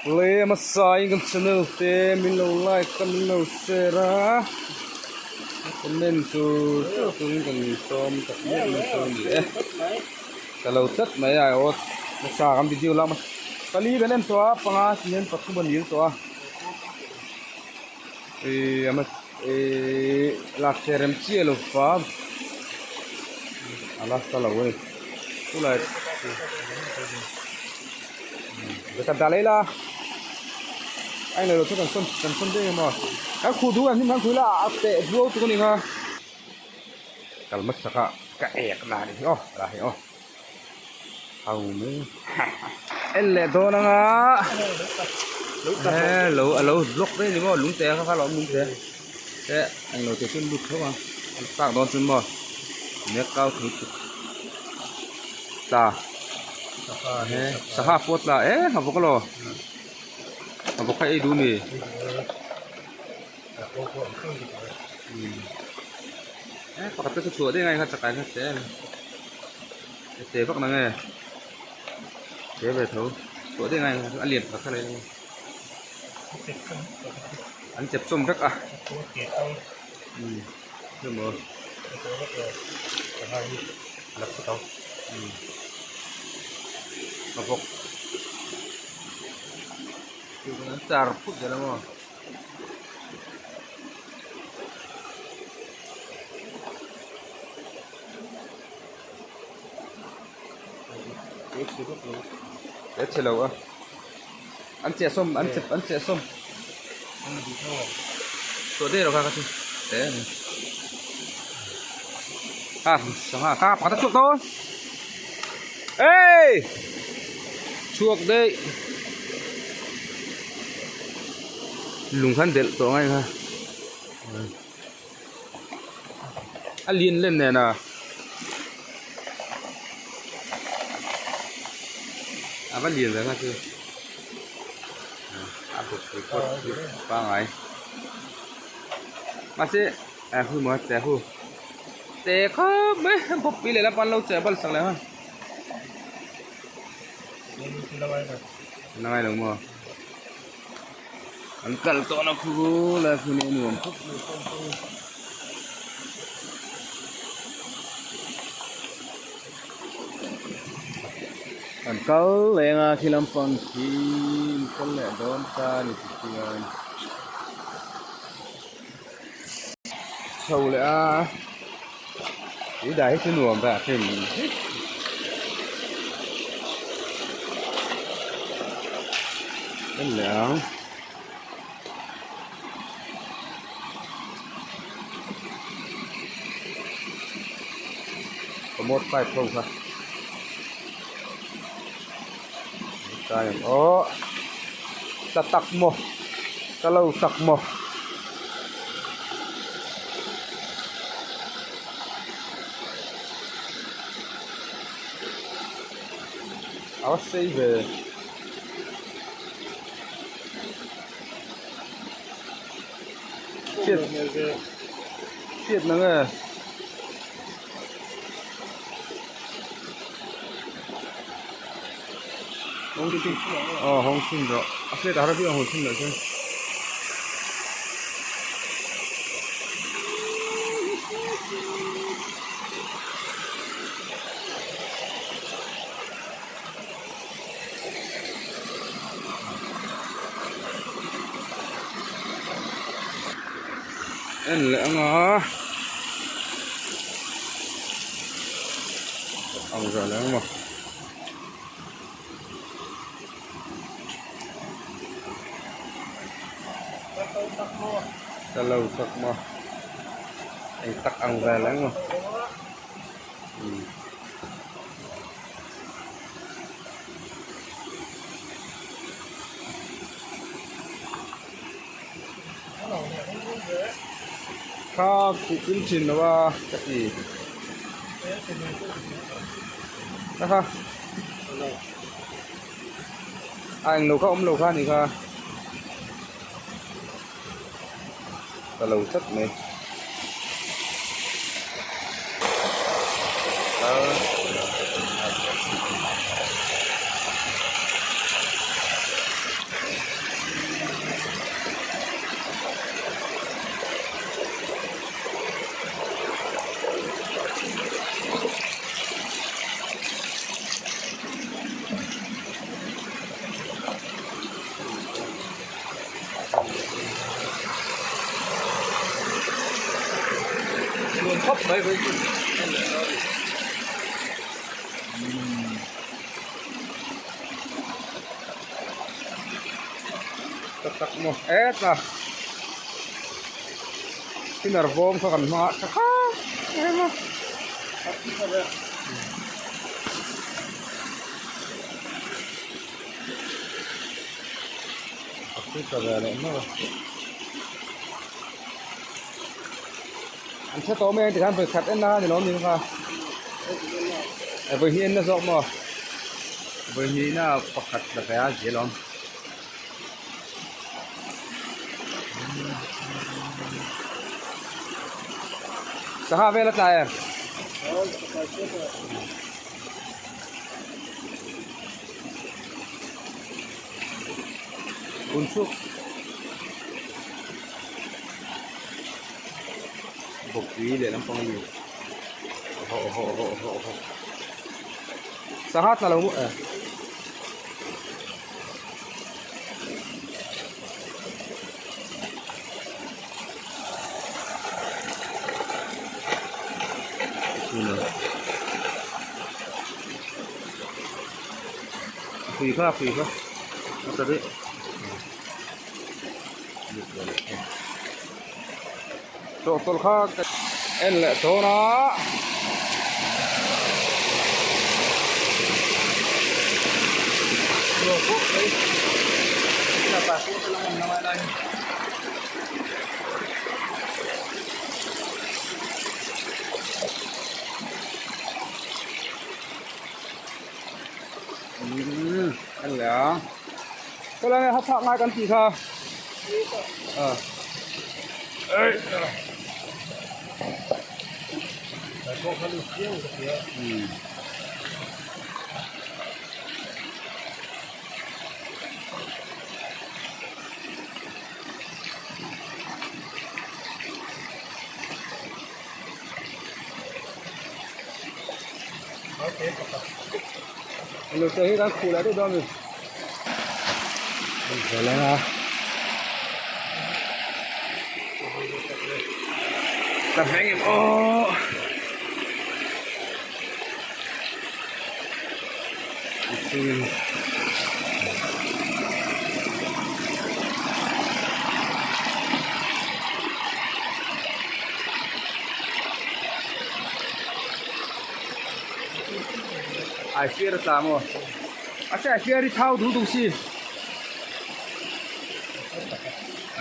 Le hmasa in kan channel te min lo like a min lo share a comment tur tur turin kan sawm tak mek mai chu a ni e ka lo tlat mai a aw nasa kan video lak hmasa pali kan en tawh a panga ti hian pathum a nil tawh a ih a ih lak che rem chiah lo fa a la ta lo a ni chulai ka dah leh ila a englo lo chu kan sawn kan sawn daih emaw kan khuh duh kan hnim kan khuh ila a teh buau tuk a ni kha kal hmasak a ka ek na ni hi aw la hi aw ho mai en leh dawn anga he lo a lo block daih a ni maw lungte kha kha a lo awm lungte te englo te chu an lut tho a an tak dawn chuan maw nek kau thei tuk tla he sangha pawh tla e a bawk alaw a bawk kha ei duh a ni e pakhat te chu chhuah daih a ngai kha chakai kha che em. Te vak na nge te ve tho chhuah daih ngai a lian pakhat kha lai an chep chawm vek a umm emaw umm a bawk an char phut zel a maw. Te chhe lo a an cheh sawm an chep an cheh sawm chhuah daih lo kha ka chu te a ni a sangha kha pakhat a chhuak dawn ei chhuak daih lung khan delh tawh ngai kha. A lian len nen a a va lian ve kha chu a bawk pui pawt pangai mahse a hu maw te hu te khawp mai a bawk pui leh la pan lo che bal sak leh a la ngai lo maw. An kal tawh na khu lai hmun hi a nuam khawp mai. An kal leng a khi lampang khi an kal leh dawn ta a ni tichuan chho leh a tui dah hi chu nuam ve a hrim. En leh ang. Commode pipe ho kha tlai ang aw ta tak maw ka lo tak maw. A va sei ve. Hriat hriat na nge hawng chhin aw hawng chhin rawh a hriat a har viau ang hawn chhin loh chuan. En leh ang a ang zah leh ang maw ka lo tak maw eng tak ang vel ang maw. Kha khuh pil thin lo a ka ti kha kha a englo kha awm lo kha a ni kha ka lo tlat mai. Tak tak maw etah spinner bawm kha kan hmang a tha khawp em a. A pui ta ve leh hmak a. An hre tawh mai ang tikhan vawi khat en na ni lo ni kha. E vawi hnih en na zawk maw? Vawi hnih na pakhat la ve a zel awm. Sangha vel a tlai em? Phunchuk bawkpui leh lampang a ni awhaw awhaw awhaw awhaw awhaw sangha tla lo eh. Phui kha phui kha a ta daih chawhtawlh kha ka en leh dawn a. Umm en leh a khawlai nge hathlak ngai kan tih kha ah umm. Lute hi kan khuh leh deuh dawn a ni. Ka veng em aw. Ai fir a tla maw a se ai fir hi thau duh duh si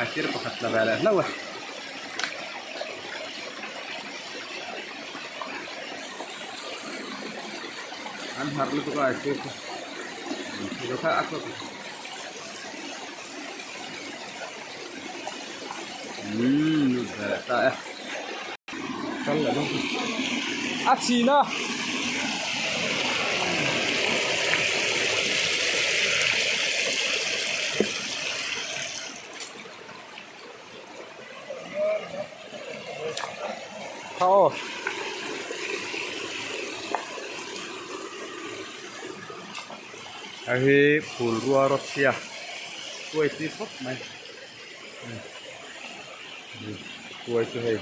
ai fir pakhat tla ve leh hlauh a. An harh lutuk a ai fir chu kha a tawp umm lut ve leh ta e. Kal leh dawn a chhin a. Kha aw. Hei hi phul rua rawt sia kuai tui khawp mai. Kuai chu hei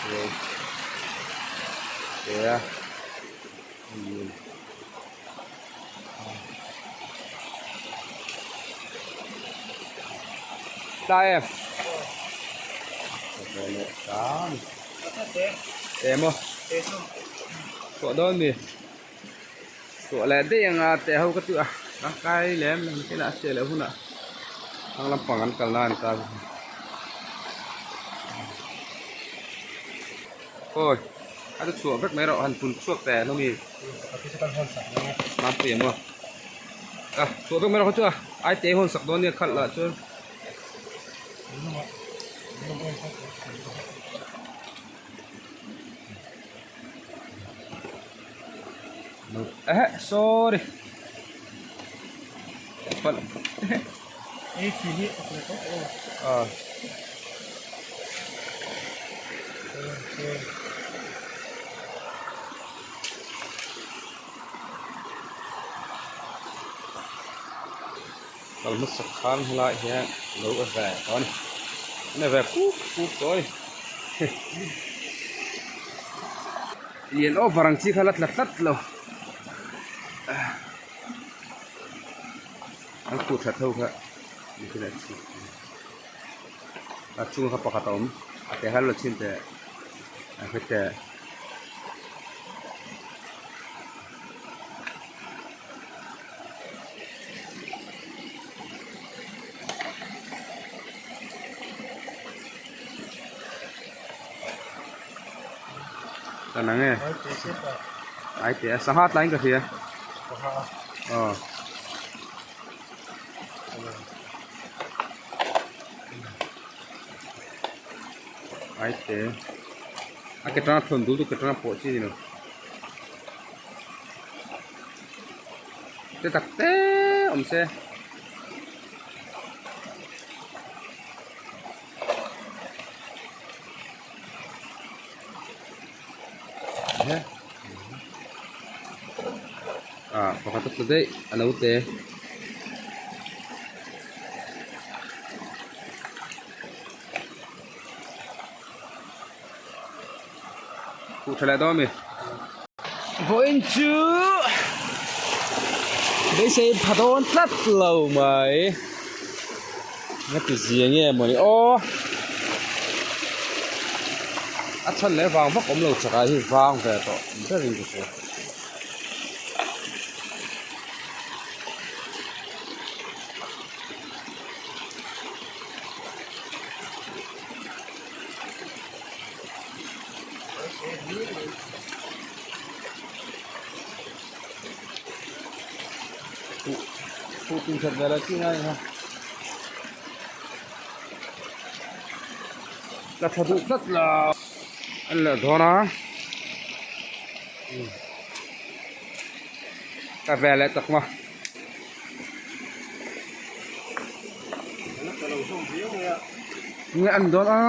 kuai te a tlai em emaw chhuah dawn mi. Chhuah leh daih anga teh ho ka tih a tangkai lem lem te lah a chhiah leh hunah thlang lampang an kalna an ta awi a chu chhuah vek mai rawh han pun chhuak teh hlawm i mampui ang aw a chhuah vek mai rawh khaw chu a ai te hawn sak dawn nia khalh lah chuan. Eh sorry ah kal hmasak khan helaiah hian lo a ve tawh a ni an ve kuk kuk tawh a ni. Lian over ang chi kha la tla tlat lo. An khuh that ho kha a chhung kha pakhat a awm a te hal lo chin teh a hre teh. Kan ang e ai teh a sangha tlaiin ka hria aw. Ai te a ke tanga thawn dul chu ke tanga pawh chi a ni lo te tak te awm se. Ah pakhat a tla daih a lo te. Khuh tha leh dawn a mi. Vawiin chu beisei pha dawn tlat lo mai. Nga ti zia nge mawni aw. A chhan leh vang vak awm lo chakah hi vang ve tawh berin ka hria. Khuh tin khat vel a chi ngai kha. La tha duh tlat lo. An leh dawn a. Ka ve leh tak maw. Nge an dawn a.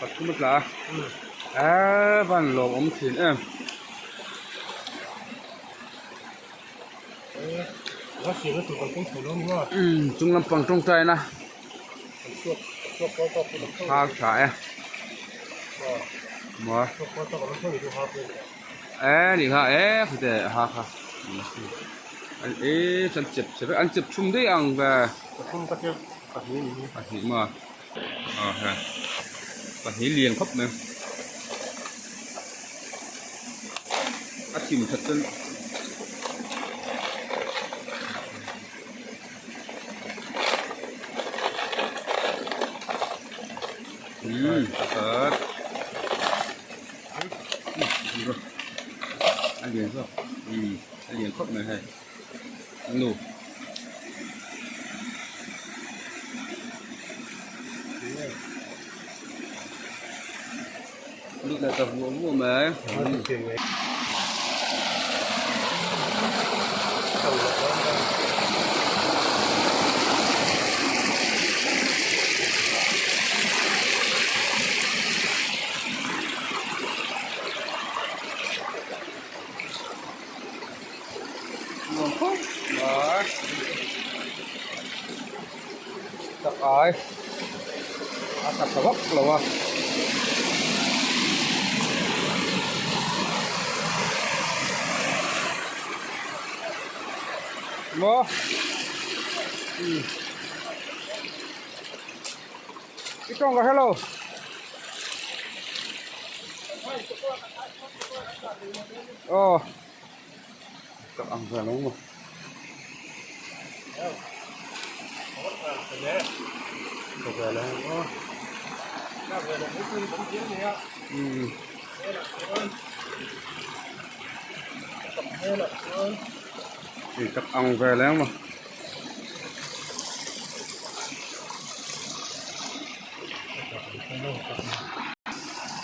Pathum a tla a eee van lawm awm thin em. Umm chung lampang tawngtaina har tha e maw e ni kha e khute ha kha e chan chep chep an chep thum daih ang ve pahnih maw ah he pahnih lian khawp mai a thim that chuan umm pakhat a lian zawk umm a lian khawp mai hei nu. Lut leh ta vuah vuah mai. Nuam khawp mai tak ai a tla tha vak lo a. Maw umm i tawng ka hrelo. Aw. Tak ang ve lo maw. Ka ve lo aw. Umm. Tak ang ve leng maw.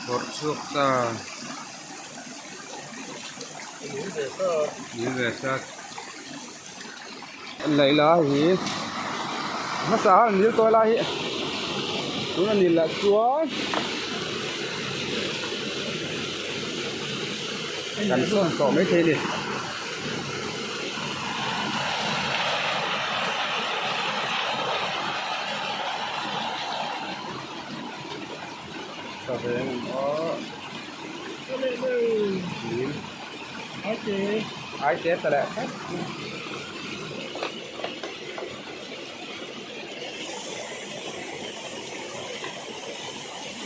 Phawrh chhuak ta. Ni ve sa. Laih lai hi hmasa a nil tawi lai hi tuna nil lah chuan. Kan sawn tawh maithei a ni. Ka veng ang aw. Ai te ta leh khat.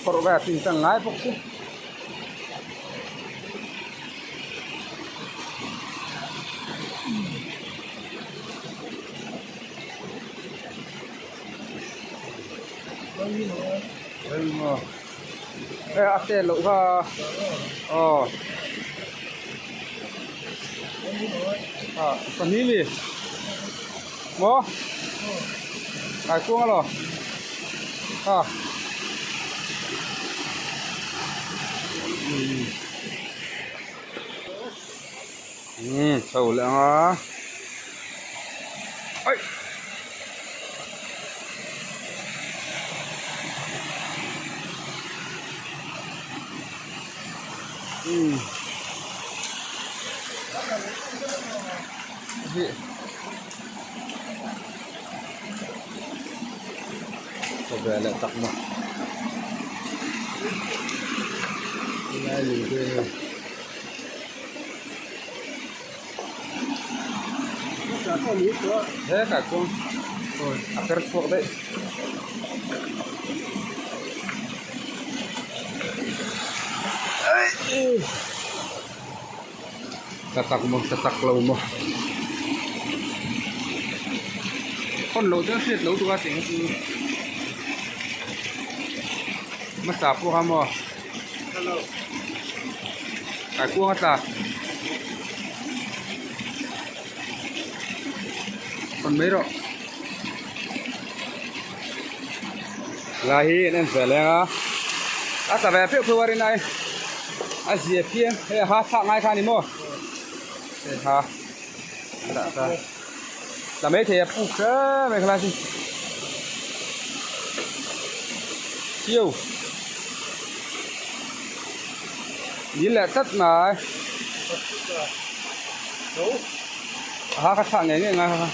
Phawrh vel chin chang ngai bawk si. E a tel loh kha aw a pahnih mi maw kai kuang alo a umm chho leh ang a aih. Umm hi ka ve leh tak maw helai lui te hi. He kai kuang a per chhuak daih. Ka tak maw ka tak lo maw hawn loh chuan hriat loh tura cheng chu hmasa pawh kha maw kai kuang a tla hawn mai rawh lai hi an en ve leng a a tla ve pheuh pheuh a rinai a zia phian hei a ha thlak ngai kha a ni maw hei ha a dah ta tla mai thei a puk hle mai khalai chu chiu dil leh tlat mai a ha kha thlak ngei ngei ngai kha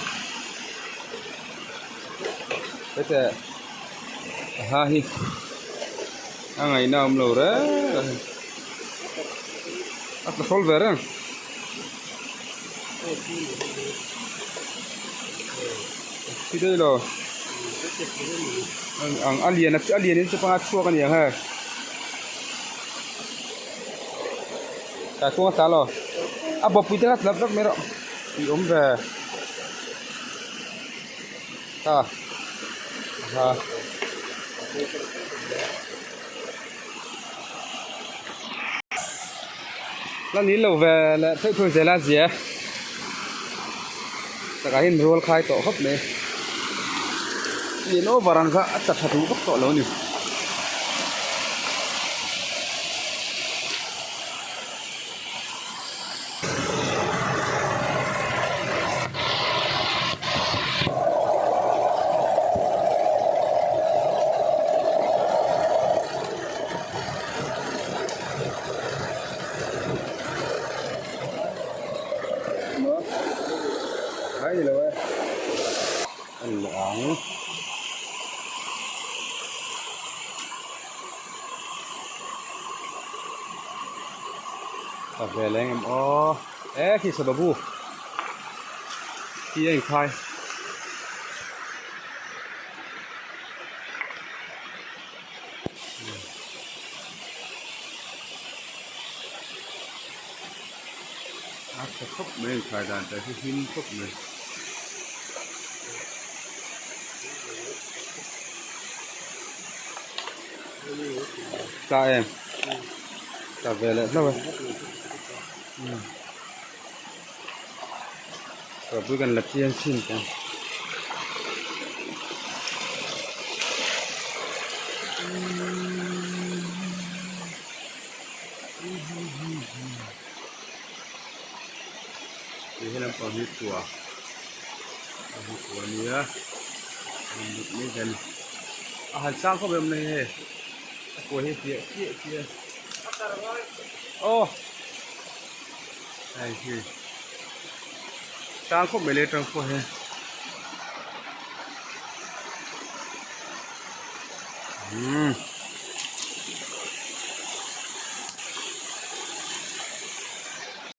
hete a ha hi a ngaihna a awm lo reng reng a tla hrawl ve reng. Thi daih lo ang a lian a lian in chu panga chhuak a ni ang he kai kawng a tla lo a bawpui te kha tla vek mai rawh tih awm ve ta ha. La ni lo ve leh phei phei zel a zia takah hian rual khai tawh khawp mai in over ang kha a tla tha duh vak tawh lo a ni. Ka ve leh engem aw e khi sa babu khi a inkhai. A tha khawp mai a inkhai dan te hi hlim khawp mai. Ta em ta ve leh hlauh e ka bul kan la chiang chin ta. Tih he lampang hi kua a hi kua a nia a han sang khawp em mai hei a kua hi fiah chiah chiah aw. Hei hi sang khawp mai le atang pawh hian umm.